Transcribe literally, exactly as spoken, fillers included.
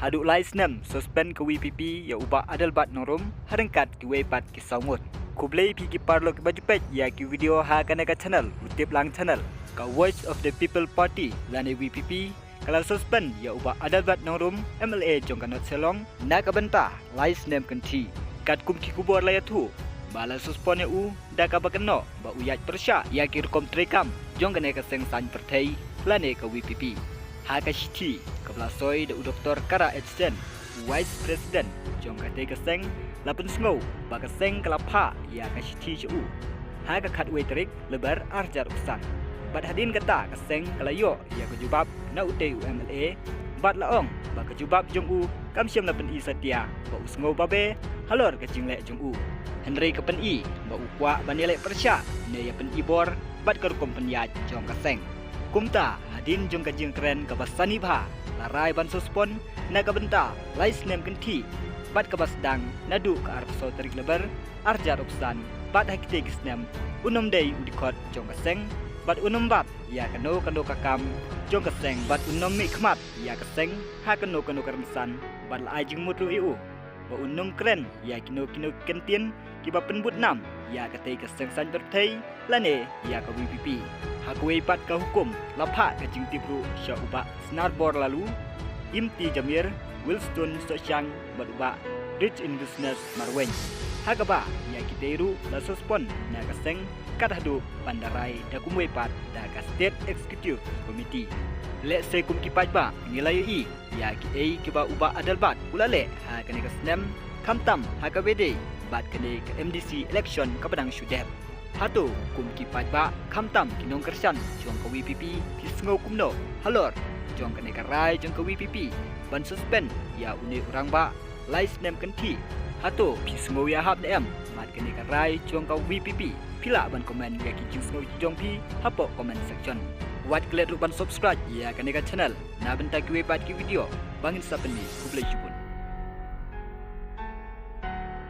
Haduh lai snem suspend ka VPP ïa u Bah Adelbert Nongrum, ha ryngkat kiwei pat ki saw ngut. Khublei phi ki paralok kiba ju peit ïa ki video ha kane ka channel, u Tip Lang Channel. Ka Voice of the People Party lane VPP ka la suspend ïa u Bah Adelbert Nongrum, MLA jong ka North Shillong, na ka bynta lai snem kynthih. Katkum ki khubor la ïathuh ba la suspend ïa u da kaba kynnoh ba u ïaid pyrshah ïa ki rukom treikam jong kane ka seng saiñ pyrthei lane ka VPP. Ha ka shithi kaba la soi da u Doktor Kara H Sen, u Vice President jong katei ka seng, la pynsngew ba ka seng ka la phah ïa ka shithi sha u ha ka khatwei tarik Lber arhajar arphew san. Bad hadien kata ka seng ka la ïoh ïa ka jubab na utei u MLA, bad la ong ba ka jubab jong u kam shym la pyni satia ba u sngew babe halor ka jingleh jong u. Hynrei ka pyni ba u kwah ban ïaleh pyrshah ne ïa pyni bor bad ka rukom pynïaid jong ka seng. Kumta hadien jong ka jingkren kaba sani bha, la rai ban suspend na ka bynta lai snem kynthih, bad kaba sdang naduh ka arphew saw tarik Lber arhajar arphew san, bad ha kitei ki snem un ym dei u dkhot jong ka seng, bad un ym bat ïa kano kano ka kam jong ka seng, bad un ym mihkhmat ïa ka seng ha kano kano ka rynsan, bad la ai jingmut ruh ïa u ba un ym kren ïa kino kino ki kyntien kiba pynbud nam ïa katei ka seng saiñ pyrthei lane ïa ka VPP. Ha kawei pat ka hukum, la phah ka jingtip ruh sha u Bah Snarbor Laloo, Imti Jamir, Wilston Sohshang bad u Bah Rich in Business Marwein. Ha kaba ïa kitei ruh la suspend na ka seng kat haduh ban da rai da kumwei pat da ka State Executive Committee. Lehse kum ki paidbah ngi la ïohi ïa kiei kiba u Bah Adelbert u la leh ha kane ka snem, khamtam ha kaba ïadei bad kane ka MDC election kaba dang shu dep. Hato kum ki paidbah, khamtam ki nongkyrshan jong ka VPP, phi sngew kumno halor jong kane ka rai jong ka VPP ban suspend ïa une u rangbah lai snem kynthih? Hato phi sngew ïahap ne em bad kane ka rai jong ka VPP? Phi lah ban comment ïa ki jingsngew jong phi hapoh comment section. Wat klet ruh ban subscribe ïa kane ka channel na bynta kiwei pat ki video ba ngin sa pynmih. Khublei shibun.